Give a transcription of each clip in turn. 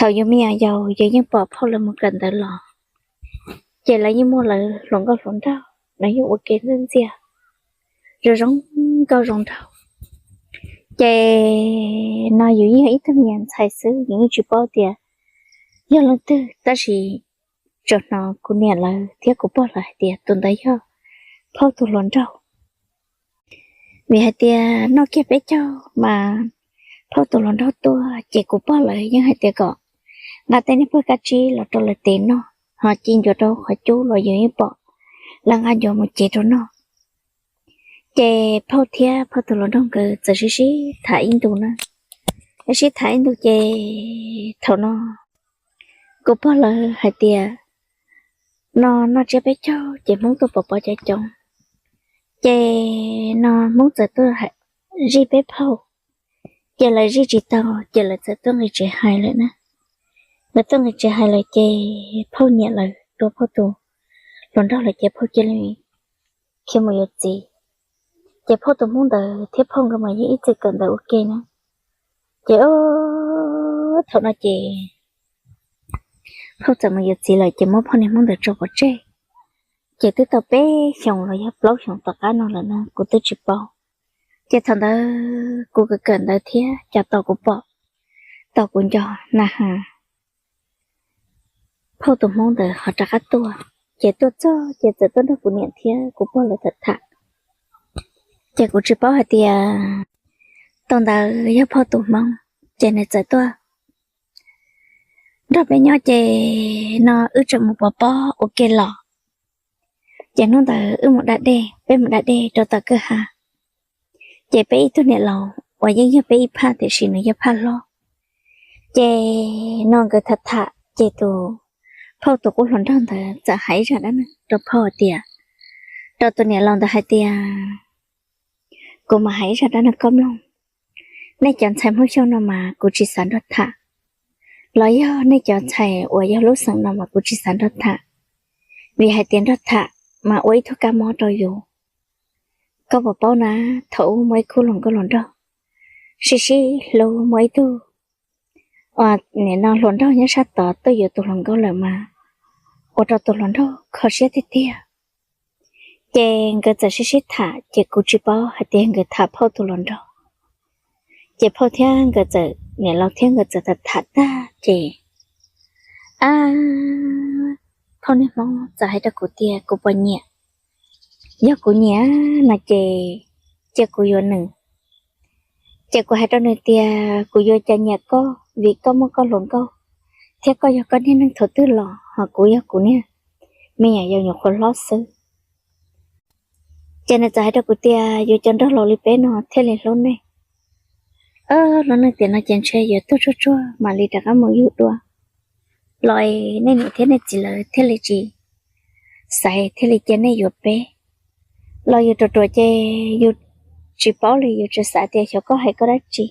Thaum yus me nyuam yaus yus yeej pom phauj lawv mus kawm ntawv los, ces lawv yeej muaj lawv hluas nkauj hluas nraug, lawv yeej ua ke ntxias ntxias, zoo zoo nkauj zoo nraug. Ces no yus yeej yog ib tug me nyuam ntxhais xwb, yus yeej tsis paub tias yog leej twg, tab sis tsuas hnov kuv niam lawv thiab kuv pog lawv hais tias tus ntawd yog phauj tus hluas nraug. Vim hais tias noj kiag peb caug mas phauj tus hluas nraug tuaj, ces kuv pog lawv yeej hais tias kom nqa tej niag pawg kab tsib los rau lawv tes noj, ho ci ncuav rau qhov cub los yus yeej pom lawv nqa ncuav mus cev rau noj. Ces phauj thiab phauj tus hluas nraug nkawd txawm sib sib tham ib ntus na. Sib sib tham ib ntus ces thaum no kuv pog lawv hais tias no noj tsiab peb caug ces Hmoob tuaj pov pob cov coob. Ces no Hmoob txawm tuaj zij peb phauj, ces lawv zij tsis tau, ces lawv txawm tuaj nqis tsev hais lawm na. Lawv tuaj nqis tsev hais lawm ces phauj niam lawv tua phauj tus hluas nraug lawm ces phauj cia li khiav mus yuav txiv. Ces phauj tus Hmoob ntawd thiab phauj nkawd mas yeej ib txwm kawm ntawv ua ke na. Ces thaum no ces phauj txawm mus yuav txiv lawm ces muab phauj niag Hmoob ntawd tso pov tseg. Ces twb tau peb xyoos los yog plaub xyoos tom qab no lawm na kuv twb tsis paub. Ces thaum ntawd kuv kawm kawm ntawv thiab cas tos kuv pom, tos kuv nco na has, phauj tus Hmoob ntawd ho rov qab tuaj. Ces tuaj txog ces txawm tuaj nrog kuv niam thiab kuv pog lawv tham tham. Ces kuv tsis paub hais tias tus ntawd yog phauj tus Hmoob, ces nws txawm tuaj nrog peb nyob ces no wb tseem mus pov pob ua ke los. Ces hnub ntawd wb mus da dej, peb mus da dej rau tom kwj ha. Ces peb ib tug niam laus uas yeej yog peb ib phaj tiam sis nws yog phaj hlob. Ces no nkawd tham tham ces tus phauj tus qub hluas nraug ntawd txawm hais ib zaj dab neeg rau phauj hais tias, rau tus niam laus ntawd hais tias, kuv mam hais ib zaj dab neeg koj mloog. Nej cov ntxhais Hmoob Xyooj no mas kuv tsis xav nrog tham, los yog nej cov ntxhais uas yog lub xeem no mas kuv tsis xav nrog tham, vim hais tias nrog tham mas ua ib tug kab mob rau yus. Koj puas paub na, thaum ub muaj ib khub hluas nkauj hluas nraug sib sib hlub, muaj ib tug nim no hluas nraug nyob sab tod tuaj yuav tus hluas nkauj lawm mas ua rau tus hluas nraug kho siab tiag tiag. Ces nkawd txawm sib sib tham ces kuv tsis paub hais tias nkawd tham phauj tus hluas nraug. Ces phauj thiab nkawd txawm, niam laus thiab nkawd txawm tham tham tag ces, a, phauj niag Hmoob txawm hais rau kuv tias kuv puas nyiam. Yog kuv nyiam no ces cia kuv yuav nws. Ces kuv hais rau nws tias kuv yuav cas nyiam koj, vim koj muaj koj hluas nkauj, thiab koj yog koj niag neeg thaum twg los, ho kuv yog kuv niag me nyuam yaus nyuam qhuav hlob xwb. Ces nws txawm hais rau kuv tias yuav cov nraug laus li peb no thiaj li hlub nej. Lub neej tiam no ces ntshe yuav tuag tsuag tsuag mam li rov qab mus yug dua, los nej niam thiab nej txiv lawv thiaj li tsis xaiv thiaj li cia nej yuav peb. Los yus ruam ruam ces yus tsis paub li, yus tsuas xav tias xyov koj hais koj dab tsi.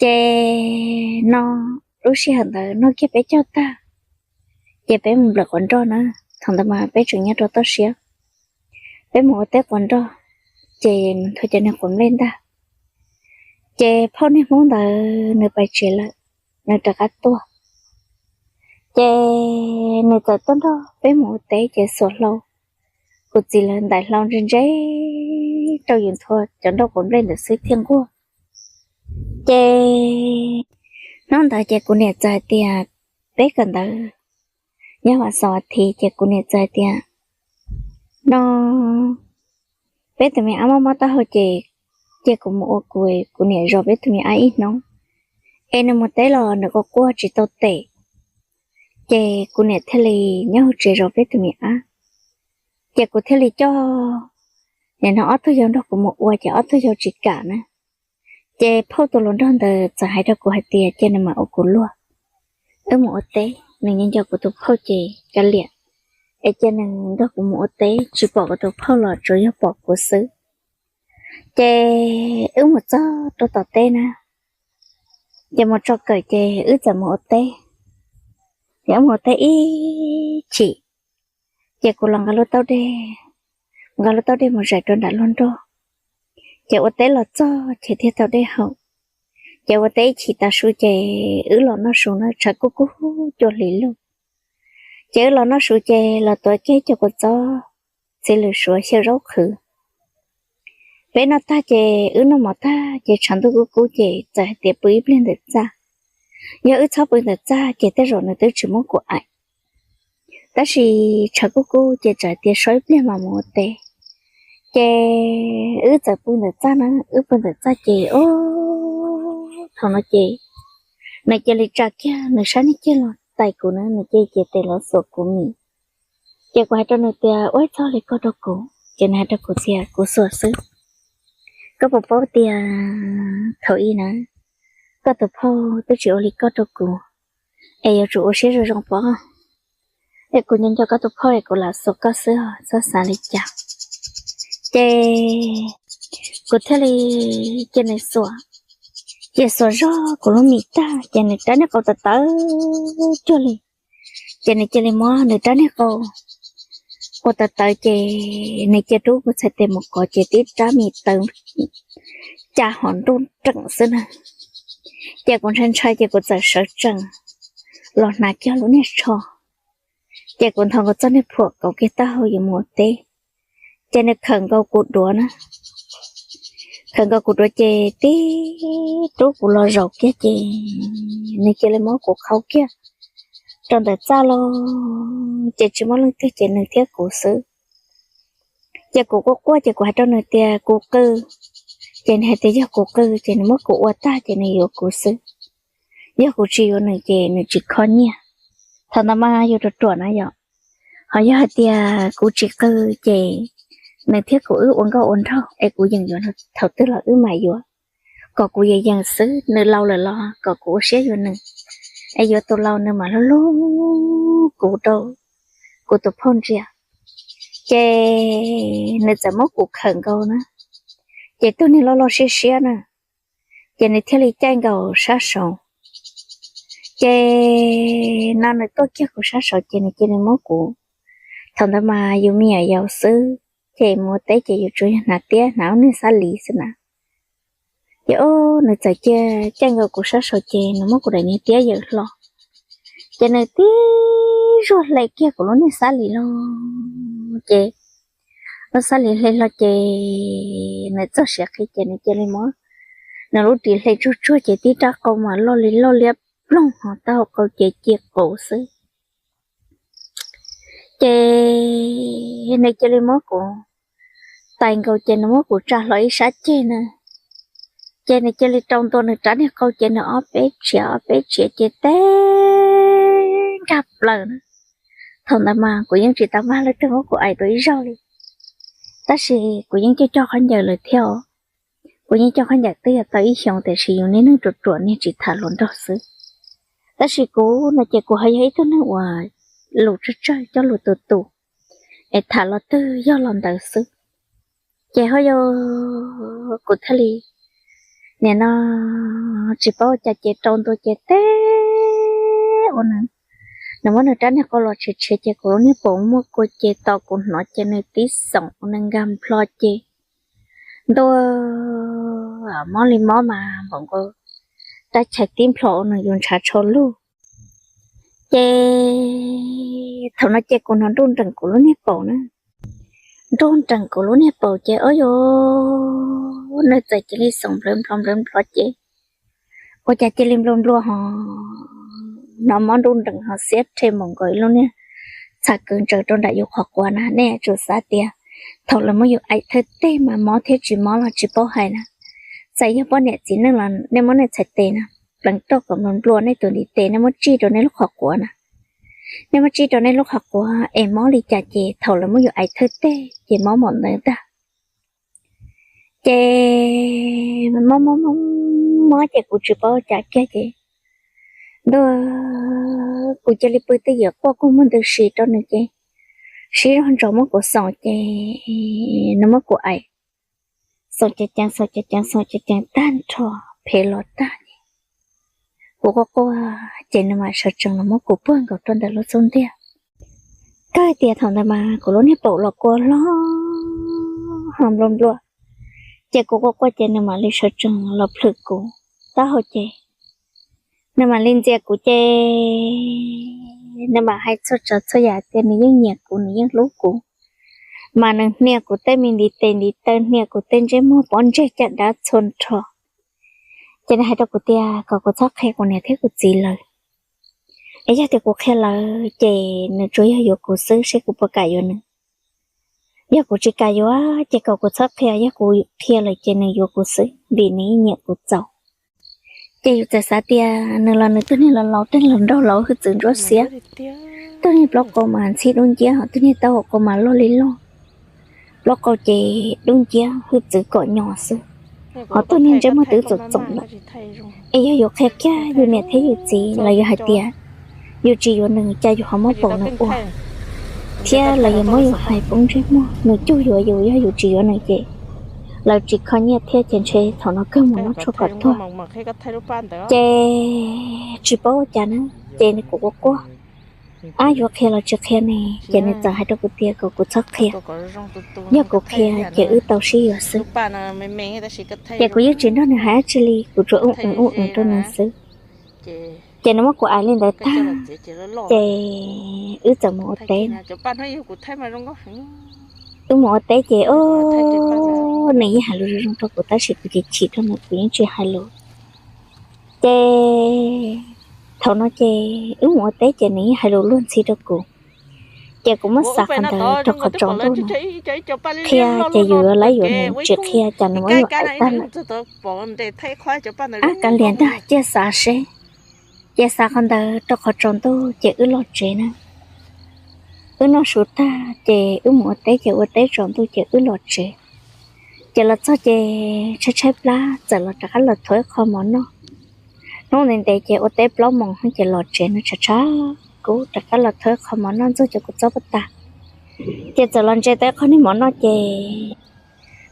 Ces no lub sij hawm ntawd noj kiag peb caug tag, ces peb mus nplawm quav nroj na. Thaum ntawd mas peb tseem nyob rau toj siab, peb mus ua teb quav nroj, ces mus nthua cov niag quav nplej ntag. Ces phauj niag Hmoob ntawd nws pais tsev lawm, nws rov qab tuaj. Ces nws txawm tuaj nrog peb mus ua teb ces xuas hlau, kuv txiv lawv ntais hlau ntse ntse rau yus nthua cov nroj quav nplej ntawd xwb thiaj nquag. Ces hnub ntawd ces kuv niam txawm hais tias, peb kawm ntawv nyob vas xaum as thiv ces kuv niam txawm hais tias, no peb tus me ab mob mob taub hau ces cia kuv mus ua kuv, kuv niam zov peb tus me ab ib hnub, es nws mus teb los nws quaj quaj tsis tau tes. Ces kuv niam thiaj li nyob hauv tsev zov peb tus me ab. Ces kuv thiaj li coj, nim no ob tug yau nrog kuv mus ua ces ob tug yau tsis kam na. Ces phauj tus hluas nraug ntawd txawm hais rau kuv hais tias cia nws mam ua kuv luag, wb mus ua teb, nws nco nco kuv tus phauj ces kav liam, es cia nws nrog kuv mus ua teb, tsis pom kuv tus phauj los tsuas yog pom kuv xwb. Ces wb mus txog rau tom teb na, ces mus tso kawm ces wb txawm mus ua teb. Ces wb mus ua teb ib chim, ces kuv los nqa lub taub dej, nqa lub taub dej mus zais rau nram luag nroj. Ces ua teb los txog ces thiaj tau dej haus. Ces ua teb ib chim tav su ces wb los noj su na, tshav kub kub cuag hlis lug. Ces wb los noj su ces los tuav kiag cov kua txob txiv lws suav xyaw zaub qhwv. Peb noj tag ces wb noj mov tag ces tshav ntuj kub kub ces txawm hais tias pw ib pliag ntawm txaj. Yog wb txhob pw ntawm txaj ces tej zaum nws twb tsis muab kuv aim. Tab sis tshav kub kub ces txawm hais tias so ib pliag mas mus ua teb. Ces wb txawm pw ntawm txaj na, wb pw ntawm txaj ces o, thaum no ces nws cia li tsa kiag nws sab niag ceg los tais kuv na, nws cia li tes los xuas kuv mis. Ces kuv hais rau nws tias, ua txog li koj rau kuv. Ces nws hais rau kuv tias, kuv xuas xwb. Koj puas paub tias thaum ub na, koj tus phauj twb tsis ua li koj rau kuv, es yuav tsum ua siab zoo zoo pov. Es kuv nco nco koj tus phauj es kuv lam xuas koj xwb os, txhob xav li cas. Ces kuv thiaj li cia nws xuas. Ces xuas zog kuv lub mis tag ces nws rab niag qau tawv tawv cuag li. Ces nws cia li muab nws rab niag qau ua tawv tawv ces nws cia rub kuv txhais tes mus kov ces tib rab mis tawv ca hov nruj nreem xwb na. Ces kuv ntshai ntshai ces kuv txawm sawv tsees los hnav kiag lub niag tsho. Ces kuv nthos nkaus txoj niag phuam kauv kiag taub hau yuav mus ua teb. Ces nws khawm nkaus kuv duav na, khawm nkaus kuv duav ces tib rub kuv los zaum kiag ces nws cia li muab kuv qhau kiag rau ntawm txaj los, ces tsis muaj leej twg ces nws thiab kuv xwb. Ces kuv quaj quaj ces kuv hais rau nws tias kuv qw, ces nws hais tias yog kuv qw ces nws muab kuv ua tag ces nws yuav kuv xwb, yog kuv tsis yuav nws ces nws tsis kho nyiaj. Thaum ntawd mas yus ruam ruam na yom, ho yog hais tias kuv tsis qw ces nws thiab kuv wb ua nkauj ua nraug es kuv yeem yuav thaum twg los wb mam yuav, kom kuv yeem yeem xwb, nws laus lawm los kom kuv ua siab yuav nws, es yuav tus laus nws mam hlub hlub kuv rau kuv tus phauj ntsia. Ces nws txawm muab kuv khawm nkaus na, ces tug niag loj loj siab siab na, ces nws thiaj li caij nkaus sab saud. Ces no nws tuaj kiag kuv sab saud ces nws cia li muab kuv, thaum ntawd mas yus me nyuam yaus xwb, ces mus ua teb ces yus tsuas yog hnav tiab hnav lub niag xab lis xwb na. Ces o, nws txawm cia caij nkaus kuv sab saud ces nws muab kuv daim niag tiab yawm hlo, ces nws tib zuag hle kiag kuv lub niag xab lis los, ces lub xab lis hle hlo ces nws txog siav qhi ces nws cia li muab nws lub ris hle tsuag tsuag ces tib rab qau mas loj li loj liab ploog ho taub hau qau ces ci qus xwb. Ces nws cia li muab kuv tais nkaus ces nws muab kuv tsa hlo ib sab ceg na, ces nws cia li rau ntua nws rab niag qau ces nws ob peb tsia ob peb tsia ces teb nkag plaws na. Thaum ntawd mas kuv yeej tsis tau mag leej twg muab kuv aim dua ib zaug li, tab sis kuv yeej coj coj khaub ncaws lawm thiab os. Kuv yeej coj khaub ncaws twb yog tau ib xyoos tiam sis yus niag neeg ruam ruam niag tsis tham hluas nraug xwb. Tab sis kuv no ces kuv ho yog ib tug neeg uas lus tsawg tsawg coj lus tus tus, es tham los twg yog los ntawd xwb. Ces ho yog kuv thiaj li nim no tsis paub ua cas ces rau ntua ces teb ua nws, nws muab nws rab niag qau los tshiav tshiav ces kuv lub niag paum muaj kua ces tos kuv hnov ces nws tib xoom ua nws nkag nplho ces ntua mob li mob mas npaum nkaus rab chais tib nplho ua nws yus ntshav tshau lug. Ces thaum no ces kuv hnov nruj nreem kuv lub niag paum na, nruj nreem kuv lub niag paum ces o yog nws txawm cia li xoom nplhawv nplho nplhawv nplho ces ua cas cia li nplua nplua ho hnov mob nruj nreem ho xiab rhe mus nkaus ib lub niag txha kwv ntsaws rau nram yus qhov quav na. Nej yuav tsum xav tias thaum lawv muab yus aim thawj teg mas mob thiab tsis mob los tsis paub hais na. Txawm yog poj niam txiv neej los nej muab nej txhais tes na, pleev roj kom nplua nplua nej tus ntiv tes, nej muab tsij rau nej lub qhov quav na. Nej muab tsij rau nej lub qhov quav es mob li cas ces thaum lawv muab yus aim thawj teg ces mob npaum ntawd ntag. Ces mob mob mob mob ces kuv tsis paub cas kiag ces ntua kuv cia li pw twj ywm quaj kua muag ntws si rau nws ces siv zog ntsos muab kuv xoom ces nws muab kuv aim xoom ceev ceev xoom ceev ceev xoom ceev ceev tag nrho phem los tag ces kuv quaj quaj ces nws mam sawv tsees los muab kuv puag nkaus rau ntawm lub xub ntiag. Kawg tias thaum ntawd mas kuv lub niag paum los kua hlob ho nplua nplua, ces kuv quaj quaj ces nws mam li sawv tsees los plhws kuv. taub hau ces nws mam li ntxias kuv ces nws mam hais txhua tsav txhua yam tias nws yeej nyiam kuv, nws yeej hlub kuv, mas nws hnia kuv tej me ntiv tes ntiv taw, hnia kuv tej ntsej muag pob ntseg caj dab txhua nrho. Ces nws hais rau kuv tias kom kuv txhob qhia kuv niam thiab kuv txiv lawv, es yog tias kuv qhia lawv ces nws tsuas yog yuav kuv xwb, seb kuv puas kam yuav nws. Yog kuv tsis kam yuav ces kom kuv txhob qhia, yog kuv qhia lawm ces nws yuav kuv xwb vim nws yeej nyiam kuv txaus. Ces yus txawm xav tias nws los nws twb niag los laus tej los nraug laus hwj txwv ntsuab xiab, twb niag plaub qau mas ntxhib dub nciab, twb niag taub hau qau mas loj li loj, plaub qau ces dub nciab hwj txwv kom nyo xwb, ho twb niag ntsej muag twb txoom txoom lawm. Es yog yus qhia kiag yus niam thiab yus txiv los yus hais tias yus tsis yuav nws cas yus ho muab paum nws ua, thiab los yog muab yus hais poob ntsej muag, nws cuag yuav yus, yog yus tsis yuav nws ces lawv tsis kho nyiaj thiab ces ntshe thaum no kawg mus noj tshuaj kom tuag. Ces tsis paub ua cas na, ces nws kuv quaj quaj, ab yuav qhia los tsis qhia ne, ces nws txawm hais rau kuv tias kom kuv txhob qhia, yog kuv qhia ces wb tau sib yuav xwb. Ces kuv yeej tsis nrog nws hais dab tsi li, kuv tsuas ub ees ub ees rau nws xwb. Ces nws muab kuv aim li ntawd tag, ces wb txawm mus ua teb. Wb mus ua teb ces o, nws yeej hais lus zoo zoo rau kuv tab sis kuv chim chim rau nws kuv yeej tsis hais lus. Ces thaum no ces wb mus ua teb ces nws yeej hais lus luag ntxhi rau kuv. Ces kuv muab xav qhov ntawd rau qhov tsaus ntuj no, qhia ces yus yuav laib yuav nws, tsis qhia cas nws muab yus aim tag lawm. Ab kav liam ntag, cia xav seb. Ces xav qhov ntawd rau qhov tsaus ntuj ces wb los tsev na. Wb noj su tag ces wb mus ua teb ces ua teb tsaus ntuj ces wb los tsev. Ces los txog ces tshaib tshaib plab txawm los rov qab los thuav ib qho mov noj. Hnub ntev ntev ces ua teb plaub moos ces los tsev no tshav tshav kub rov qab los thuav ib qho mov noj ntxuag cov kua txob pob tag. Ces txawm los ntse tau ib qho niag mov noj ces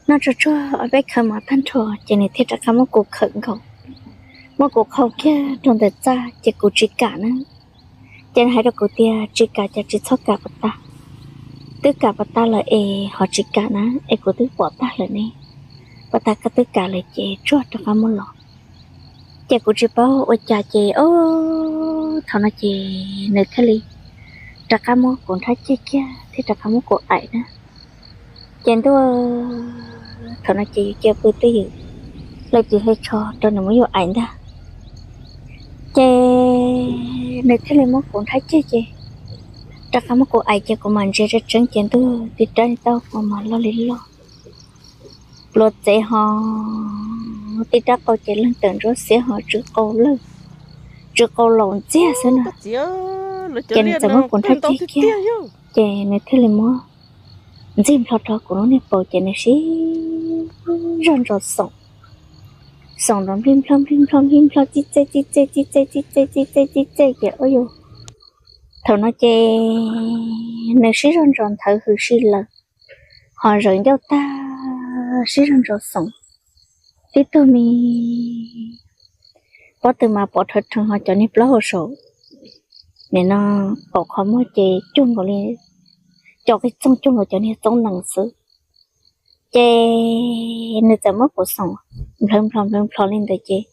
noj tsuag tsuag ob peb khawv mov tag nrho ces nws thiaj rov qab muab kuv khawm nkaus, muab kuv qhau kiag rau ntawm txaj ces kuv tsis kam na. Ces nws hais rau kuv tias tsis kam ces tsis txhob kam puas tag, twb kam puas tag lawm es ho tsis kam na, es kuv twb pom tag lawm ne, puas tag koj twb kam lawm ces tsuag rov qab muab los. Ces kuv tsis paub ua cas ces o, thaum no ces nws thiaj li rov qab muab kuv nrhab ceg kiag thiab rov qab muab kuv aim na. Ces ntuj, thaum no ces yus cia pw twj ywm, hle ris hle tsho rau nws muab yus aim ntag. Ces nws thiaj li muab kuv nrhab ceg ces rov qab muab kuv aim ces kuv mam ntsia tseeb tseeb ces ntuj, tib rab taub hau mas loj li loj, pluav txev ho, tib rab qau ces leeg tawm ntsuab xiab ho tsw qau lawj, tsw qau laus ntxiag xwb na. Ces nws txawm muab kuv nrhab ceg kiag, ces nws thiaj li muab ntxig nplho rau kuv lub niag paum ces nws siv zog ntsos xoom, xoom nrov nplij nplho nplij nplho nplij nplho, txij txej txij txej txij txej txij txej txij txej txij txej ces ua yus, thaum no ces nws siv zog ntsos nthawv hws si lawm, ho zawv ncauj tag siv zog ntsos xoom, tib tug me pob tw mas pom rhawv rheev ho cov niag plaub hau saum, nim no pom qhov muag ces cuag nkaus li cov qij txoog cuag nkaus cov niag txob nees xwb. Ces nws txawm muab kuv xoom nplhawv nplho nplhawv nplho li ntawd ces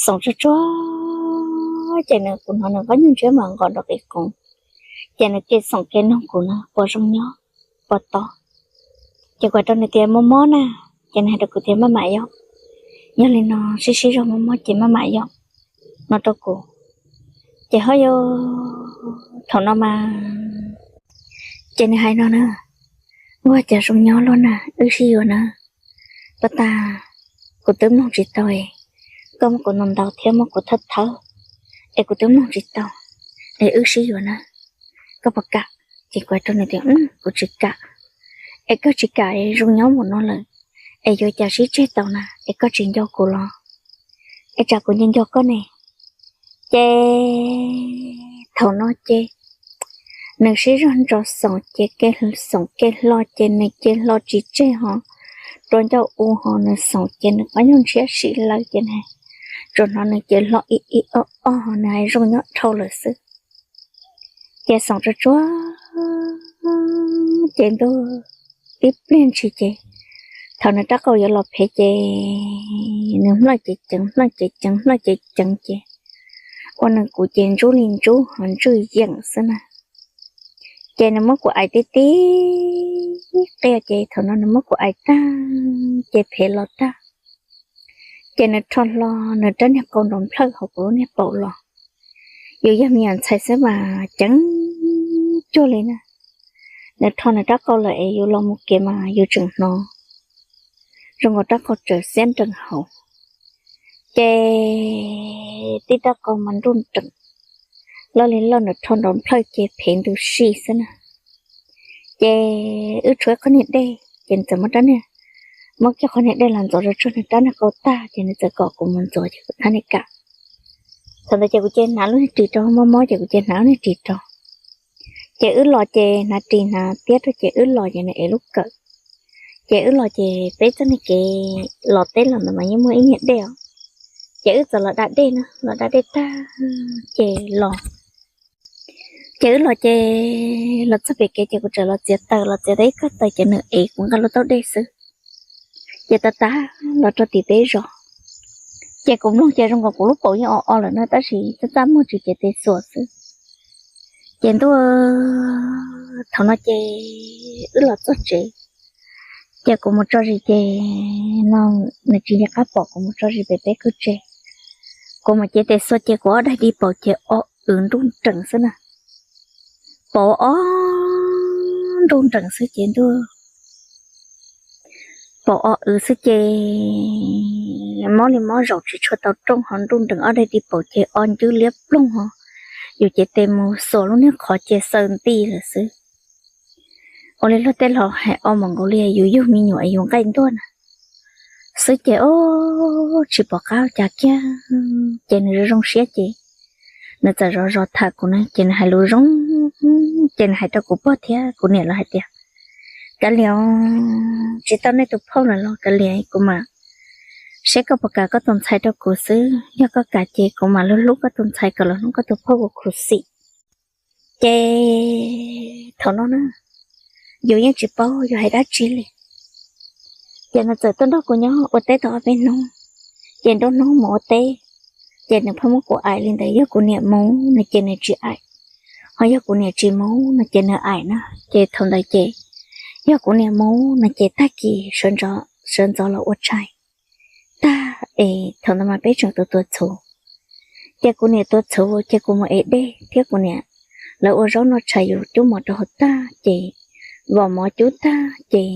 xoom tsuag tsuag ces nws kuv hnov nws qab nyuj ntsiab mas nqos nrov qis qoos, ces nws cia xoom cia noog kuv na puas zoo nyob, puas to. Ces kuv hais rau nws tias mob mob na, ces nws hais rau kuv tias maj mam yom, yog li no sib sib zog mob mob ces maj mam yom, no rau kuv. Ces ho yog thaum no mas, ces nws hais no na, ua cas zoo nyob luaj na, wb sib yuav na. Puas tas, kuv twb mloog tsis tau, koj muab kuv ntaus ntaus thiab muab kuv thawb thawb es kuv twb mloog tsis tau, es wb sib yuav na, koj puas kam? Ces kuv hais rau nws tias kuv tsis kam. Es koj tsis kam es zoo nyob mus no lawm, es yuav cas sib tseg tau na, es koj tsis nco kuv los? Es tsam kuv nco nco koj ne. Ces thaum no ces nws sib zog ntsos xoom ces ke xoom ke hlo ces nws cia hlo tsis tseg ho rua ncauj u ho nws xoom ces nws qab nyuj ntshiab si lawm ces nws tsuas hnov nws cia hlo ib ib ob ob ho nws hais zoo nyob dhau lawm xwb. Ces xoom tsuag tsuag ces ntuj, tib pliag ntshis ces Thaum nws rab qau yuav los phem ces nws mlawj cev ceev, mlawj cev ceev, mlawj cev ceev ces ua nws kuv ces ntsub li ntsub ho ntswj yeem xwb na. Ces nws muab kuv aim tib tib qias ces thaum no nws muab kuv aim tag ces phem los tag. Ces nws rho hlo nws rab niag qau nrov nplhawj hauv kuv lub niag paum los. Yus yog me nyuam ntxhais xwb mas ceev cuag li na. Nws rho nws rab qau lawm es yus los mus kev mas yus tseem hnov zoo nkaus rab qau tsaws xiab nrees hauv. Ces tib rab qau mas nruj nreem, loj li loj, nws rho nrov nplhawj ces phem ntws si xwb na. Ces wb tshuav ib qho niag dej ces nws txawm muab rab niag, muab kiag qhov niag dej los ntxuav rau tsuag nws rab niag qau tag ces nws txawm kom kuv mus ntxuav ces kuv thiaj li kam. Thaum ntawd ces kuv cia hnav lub niag ris rau, mob mob ces kuv cia hnav lub niag ris rau. Ces wb los ces hnav ris hnav tiab rau ces wb los ces nws ev lub kawm. Ces wb los ces peb txoj niag kev los teb los ntawd mas yeej muaj ib niag dej os. Ces wb txawm los da dej na, los da dej tag ces los. Ces wb los ces los txog pem kev ces kuv txawm los txiav taws, los txiav tau ib kawm taws ces nws ev kuv nqa lub taub dej xwb. Ces tas tas los rau tim peb zos. Ces kuv mloog ces zoo nkaus kuv lub paum yeej o o lawm na tab sis txaj txaj muag tsis cev tes xuas xwb. Ces ntuj, thaum no ces wb los txog tsev, ces kuv mus tso zis ces no nws tsis nco qab pom kuv mus tso zis pem peb kwj tse. Kuv mus cev tes xuas ces kuv ob daim di paum ces o wv nruj nreem xwb na. Paum o nruj nreem xwb ces ntuj, paum o wv xwb ces mob li mob zaum tsis tshua tau rooj ho nruj nreem ob daim di paum ces o ncwb liab ploog ho. Yus cev tes mus xuas lub niag qhov ces xaws nti lawm xwb. Ua li luag tej laus hais o mas nkaus li yus yug me nyuam es yus nqaij ntuag na xwb ces o tsis pom qab cas kiag. Ces nws zoo zoo siab ces nws txawm zov zov tham kuv na ces nws hais lus zoo, ces nws hais rau kuv pog thiab kuv niam lawv hais tias, kav liam, tsis tau nej tus phauj lawm los kav liam, kuv mam saib koj puas kam koj tus ntxhais rau kuv xwb, yog koj kam ces kuv mam li hlub koj tus ntxhais kom los hnub koj tus phauj kuv khuv xim. Ces thaum no na, yus yeej tsis paub yus hais dab tsi li. Ces nws txawm tuaj nrog kuv nyob ua teb tau ob peb hnub, ces nruab hnub mus ua teb, ces nws pheej muab kuv aim li ntawd, yog kuv niam mus no ces nws tsis aim, ho yog kuv niam tsis mus no ces nws aim na. Ces thaum ntawd ces yog kuv niam mus no ces tag kis sawv ntxov los ua tshais tag es thaum ntawd mas peb tseem tus tuav txhuv. Ces kuv niam tuav txhuv ces kuv mus ev dej thiab kuv niam lawv ua zaub noj tshais yus cub mov rau hauv tag ces vom mov cub tag ces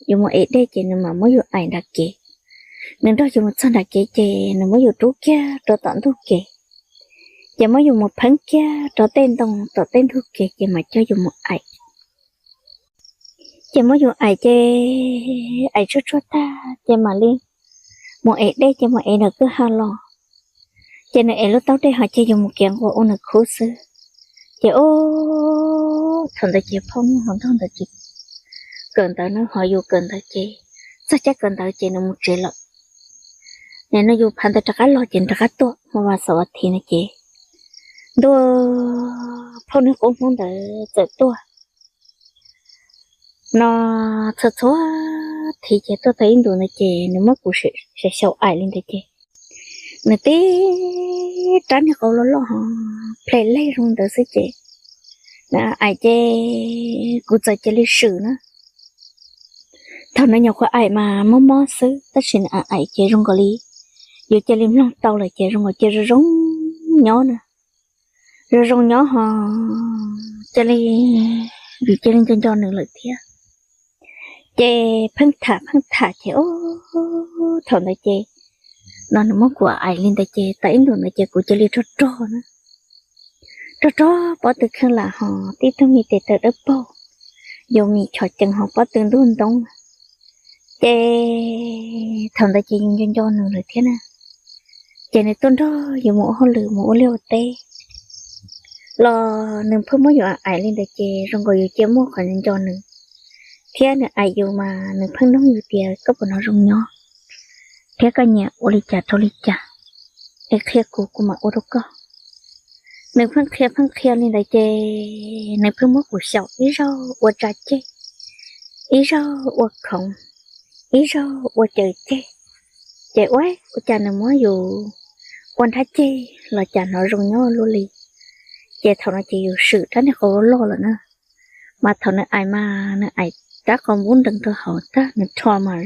yus mus ev dej ces nws mam muab yus aim nram kev. Nws nrog yus mus txog nram kev ces nws muab yus rub kiag rau tom ntug kev, ces muab yus mus pheeb kiag rau tej ntoo tom tej ntug kev ces mam coj yus mus aim. Ces muab yus aim ces aim tsuag tsuag tag ces mam li mus ev dej ces mus ev ntawm kwj ha los. Ces nws ev lub taub dej ho ces yus mus kiav nquas ua nws khub xwb. Ces o, thaum ntawd ces phauj niag hluas nraug ntawd ces kawm ntawv na, ho yus kawm ntawv ces txog caij kawm ntawv ces nws mus tsev lawm. Nim no yus phav ntawv rov qab los ces nws rov qab tuaj hmo vas xaum vas thiv no ces ntuj, phauj niag qub hnub ntawd txawm tuaj no txhua txhua thiv ces tuaj tau ib ntus ntawd ces nws muab kuv xyaum xyaum aim li ntawd ces nws tib rab niag qau loj loj ho plhem leg zoo ntawd xwb ces nws aim ces kuv txawm cia li swm na. Thaum nws nyuam qhuav aim mas mob mob xwb tab sis nws aim aim ces zoo nkaus li yus cia li mloog tau lawm ces zoo nkaus cia zoo zoo nyob na. Zoo zoo nyob ho cia li, yus cia li nco nco nws lawm thiab. Ces pheej tham pheej tham ces o, thaum ntawd ces no nws muab kuv aim li ntawd ces tau ib ntus ntawd ces kuv cia li rog rog na, rog rog pob tw kheej lam ho tib tug me tes taw dawb paug, yus mis chom cees ho pob tw ntuj ntoob. Ces thaum ntawd ces yus nco nco nws lawm thiab na. Ces nws tuaj nrog yus mus ua hauj lwm mus ua liaj ua teb los nws pheej muab yus aim aim li ntawd ces zoo nkaus yus cia muaj qhov nco nws, thiab nws aim yus mas nws pheej nug yus tias koj puas hnov zoo nyob thiab koj nyiam ua li cas rau li cas, es qhia kuv kuv mam ua rau koj. Nws pheej qhia pheej qhia li ntawd ces nws pheej muab kuv xyaum ib zaug ua tsa ceg, ib zaug ua khoov, ib zaug ua caws ceg, ces ua, ua cas nws muab yus ua nrhab ceg los cas hnov zoo nyob luaj li. Ces thaum no ces yus swm rab niag qau loj loj lawm na, mas thaum nws aim mas nws aim rab qau npub nrees rau hauv tag nws rho mas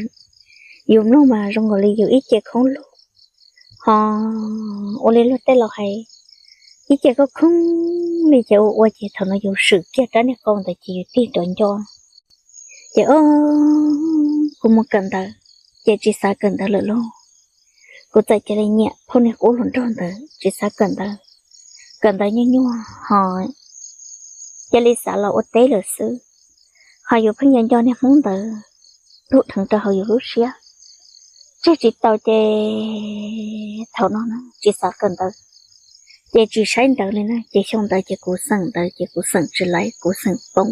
yus mloog mas zoo nkaus li yus ib ce khoob lug, ho ua li luag tej laus hais ib ce khoob khoob li ces ua ua ces thaum no yus swm kiag rab niag qau ntawd ces yus tig rov nco. Ces o, kuv mus kawm ntawv ces tsis xav kawm ntawv lawm lauj. Kuv txawm cia li nyiam phauj niag qub hluas nraug ntawd tsis xav kawm ntawv, kawm ntawv nyuaj nyuaj ho cia li xav los ua teb lawm xwb. Ho yus pheej yuav nco niag hmoob ntawd lub dheev rau hauv yus lub siab, tseg tsis tau ces thaum no na tsis xav kawm ntawv, ces tsis saib ntawv li na. Ces xyoo ntawd ces kuv xeem ntawv ces kuv xeem tsis laiv, kuv xeem poob.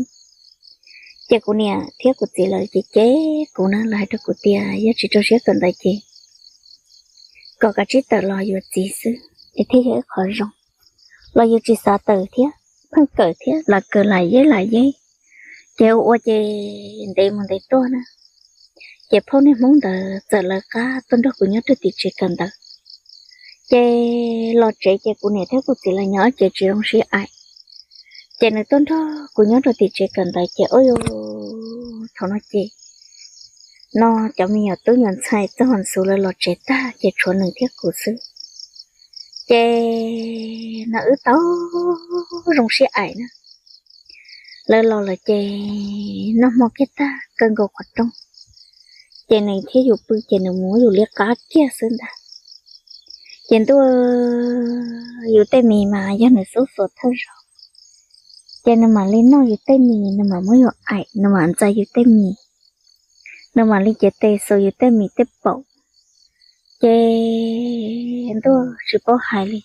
Ces kuv niam thiab kuv txiv lawv ces cem kuv na, lawv hais rau kuv tias yog tsis rau siab kawm ntawv ces kom kav tsij tawm los yuav txiv xwb es thiaj yog ib qho zoo, los yus tsis xav tawm thiab, pheej kawm thiab lam kawm lam yeb lam yeb, ces ua ua ces ntev mus ntev tuaj na. Ces phauj niag hmoob ntawd txawm lawv qab tuaj nrog kuv nyob rau tim tsev kawm ntawv. Ces los tsev ces kuv niam thiab kuv txiv lawv nyob tsev tsis zoo sib aim, ces nws tuaj nrog kuv nyob rau tim tsev kawm ntawv ces o, thaum no ces no cov me nyuam tub nyuam ntxhais txog hauv ntxuv lawv los tsev tag ces tshuav nws thiab kuv xwb. Ces no wb tau zoo sib aim na. Lawv los lawm ces noj hmo kiag tag kaw nkaus qhov rooj, ces nws thiab yus pw ces nws muab yus liab qab kiag xwb ntag. Ces ntuj, yus tej mis mas yog nws xub xuas thawj zaug, ces nws mam li noj yus tej mis, nws mam muab yus aim, nws mam ntxa yus tej mis, nws mam li cev tes xuas yus tej mis tej paum. Ces ntuj tsis paub hais li.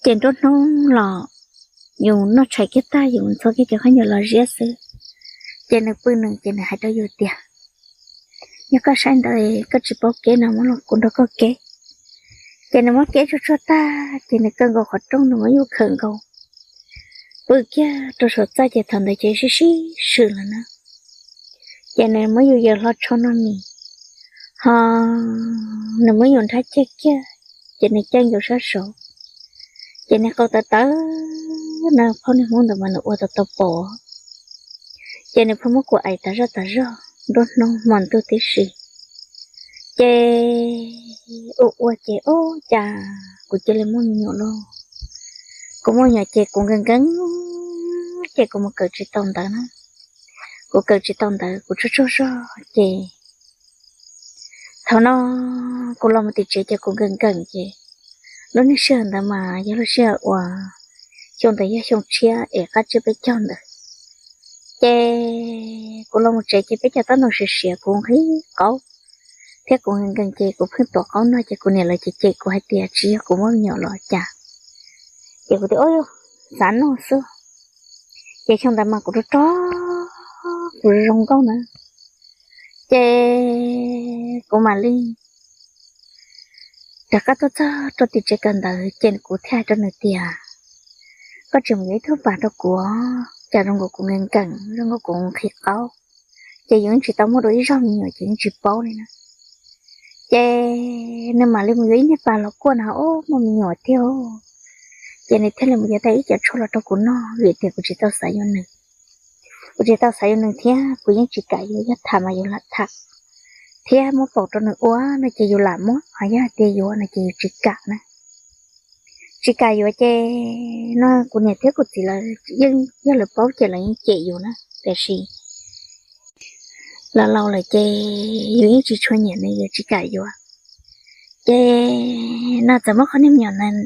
Ces nruab hnub los yus noj tshais kiag tag yus ntxhua kiag cov khaub ncaws los ziab xwb. Ces nws pw nws ces nws hais rau yus tias, yog koj saib ntawd koj tsis paub keb no muab los kuv nrog koj keb. Ces nws muab keb tsuag tsuag tag ces nws kaw nkaus qhov rooj nws muab yus khawm nkaus, pw kiag rau saum txaj ces thaum ntawd ces sib sib swm lawm na. Ces nws muab yus yaws hlo tsho noj mis, ho nws muab yus nrhab ceg kiag, ces nws caij yus sab saud, ces nws qau tawv tawv na, phauj niag hmoob ntawd mas nws ua tau tau pom. Ces nws pheej muab kuv aim tas zoj tas zog nruab hnub hmo ntuj tib si. Ces ua ua ces ub cas kuv cia li muaj me nyuam lauj. Kuv muaj me nyuam ces kuv nkees nkees, ces kuv mus kawm tsis tau ntawv na. Kuv kawm tsis tau ntawv kuv tsaug tsaug zog ces thaum no kuv los mus tim tsev ces kuv nkees nkees ces lub niag sij hawm ntawd mas yog lub sij hawm uas xyoo ntawd yog xyoo tshiab es qab tsib peb caug ntawd. Ces kuv los mus tsev ces peb cov taub ntoo siav siav kuv nqhis qaub thiab kuv nkees nkees ces kuv pheej tuav qaub noj ces kuv niam lawv ces cem kuv hais tias tsis yog kuv muaj me nyuam los cas. Ces kuv tias ub, xav noj xwb. Ces xyoo ntawd mas kuv rog rog, kuv zoo nkauj na. Ces kuv mam li rov qab tuaj txog rau tim tsev kawm ntawv ces kuv thiaj hais rau nws tias, koj tsis mus yuav ib tug pas rau kuv, cas zoo nkaus kuv nkees nkees, zoo nkaus kuv nqhis qaub, ces yus yeej tsis tau muaj dua ib zaug me nyuam ces yeej tsis paub li na. Ces nws mam li mus yuav ib niag pas los kuaj na, ub, muaj me nyuam tiag. Ces nws thiaj li mus yuav tau ib co tshuaj los rau kuv noj vim tias kuv tsis tau xav yuav nws. Kuv tsis tau xav yuav nws thiab kuv yeej tsis kam yuav, yog tham mas yus lam tham, thiab muab paum rau nws ua no ces yus lam muab, ho yog hais tias yuav no ces yus tsis kam na. Tsis kam yuav ces no kuv niam thiab kuv txiv lawv yeej yog lawv paub ces lawv yeej cem yus na, tiam sis los laus lawm ces yus yeej tsis tshua nyiam nws, yus tsis kam yuav. Ces no txawm muab qhov niag me nyuam ntawd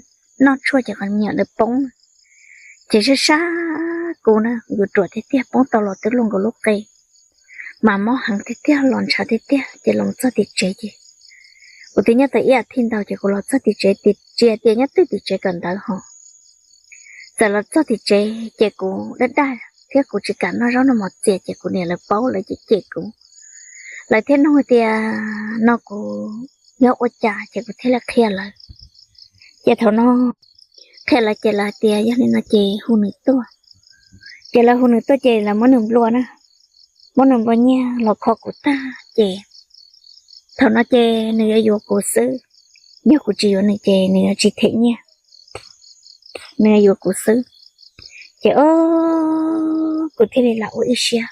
noj tshuaj ces qhov me nyuam ntawd poob, ces sab sab kuv na, yus ruam tiag tiag, poob tau los twb luaj nkaus lub qe, mas mob heev tiag tiag, los ntshav tiag tiag. Ces los txog tim tsev ces kuv twb nyob tau ib as thiv ntau ces kuv los txog tim tsev, tsis hais tias nyob twj tim tsev kawm ntawv ho, txawm los txog tim tsev ces kuv daj daj thiab kuv tsis kam noj zaub noj mov txias ces kuv niam lawv paub lawv cem cem kuv. Lawv thiaj nug tias no kuv nyob ua cas ces kuv thiaj li qhia lawv. Ces thaum no qhia lawv ces lawv tias yog li no ces hu nws tuaj. Ces lawv hu nws tuaj ces lawv muab nws nplua na. muab nws nplua nyiaj los kho kuv tag ces thaum no ces nws yuav yuav kuv xwb. Yog kuv tsis yuav nws ces nws yuav tsis them nyiaj, nws yuav yuav kuv xwb. Ces o, kuv thiaj li lam ua ib siab,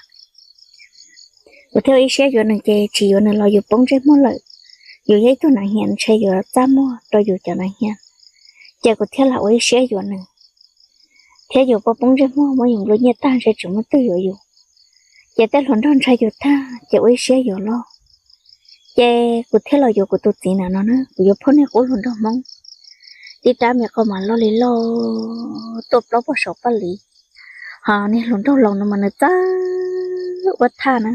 kuv thiaj ua ib siab yuav nws ces tsis yuav nws los yus poob ntsej muag lawm. Yus yog ib tug nas hias ntshe yuav txaj muag rau yus cov nas hias, ces kuv thiaj lam ua ib siab yuav nws, thiab yus poob ntsej muag muab yus nplua nyiaj tag ntshe tsis muaj twg yuav yus. Ces tej hluas nraug ntshai yus tag ces ua ib siab yuav loj. Ces kuv thiaj los yuav kuv tus txiv na no na, kuv yuav phauj niag qub hluas nraug Hmoob. Tib rab me qau mas loj li loj tuaj plaub poj saum paj liv, ho niag hluas nraug laus no mas nws txawj ua thaj na.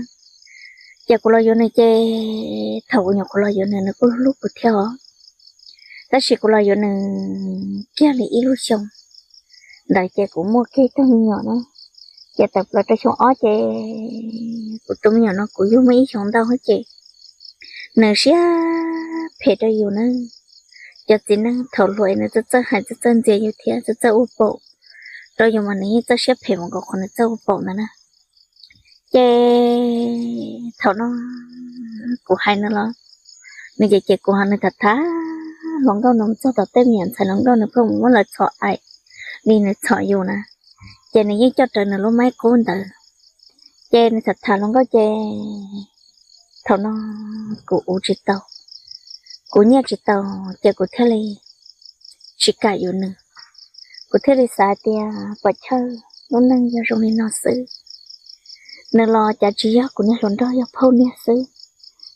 Ces kuv los yuav nws ces thaum kuv nyuam qhuav los yuav nws nws kuj hlub kuv thiab os. Tab sis kuv los yuav nws kiag li ib lub xyoo ntawd ces kuv muaj kiag ib tug me nyuam na. Ces tawm plaws rau xyoo ob ces kuv tus me nyuam no kuv yug muaj ib xyoo ntau ces nws siab phem rau yus na. Cov txiv neej thaum hluas nws txawj txawj hais txawj txawj ntxias yus thiab txawj txawj ua paum rau yus mas nws yeej txawj siab phem mus nkaus qhov nws txawj ua paum ntawd na. Ces thaum no kuv hais nws los nws ces ces kuv ho nws tham tham hluas nkauj, nws mus txog tom tej me nyuam ntxhais hluas nkauj nws pheej mus muab lawv txhom aim li nws txhom yus na. Ces nws yeej coj rawv nws lub maib qub ntawd. Ces nws tham tham hluas nkauj ces thaum no kuv ua tsis tau, kuv nyiaj tsis tau, ces kuv thiaj li tsis kam yuav nws. Kuv thiaj li xav tias pom chawj lub neej yog zoo li no xwb. Nws los cas tsis yog kuv niag hluas nraug, yog phauj niag xwb.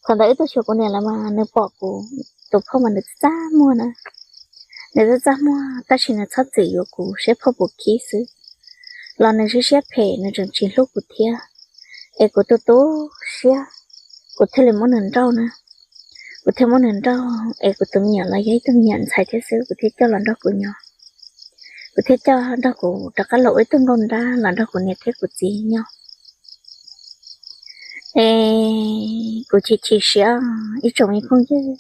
Thaum ntawd wb tuaj xyuas kuv niam lawm mas nws pom kuv tus phauj mas nws txaj txaj muag na. Nws txaj txaj muag tab sis nws txhob txwm yuav kuv seb phauj puas khib xwb. Los nws siab siab phem nws tseem tsis hlub kuv thiab. Es kuv tu tu siab, kuv thiaj li muab nws nrauj na. Kuv thiaj muab nws nrauj es kuv tus me nyuam los yog ib tug me nyuam ntxhais thiab xwb, kuv thiaj coj los nrog kuv nyob. Kuv thiaj coj nrog kuv rov qab los ua ib tug nkauj nrab los nrog kuv niam thiab kuv txiv nyob. Es kuv chim chim siab ib tsoom me phooj ywg,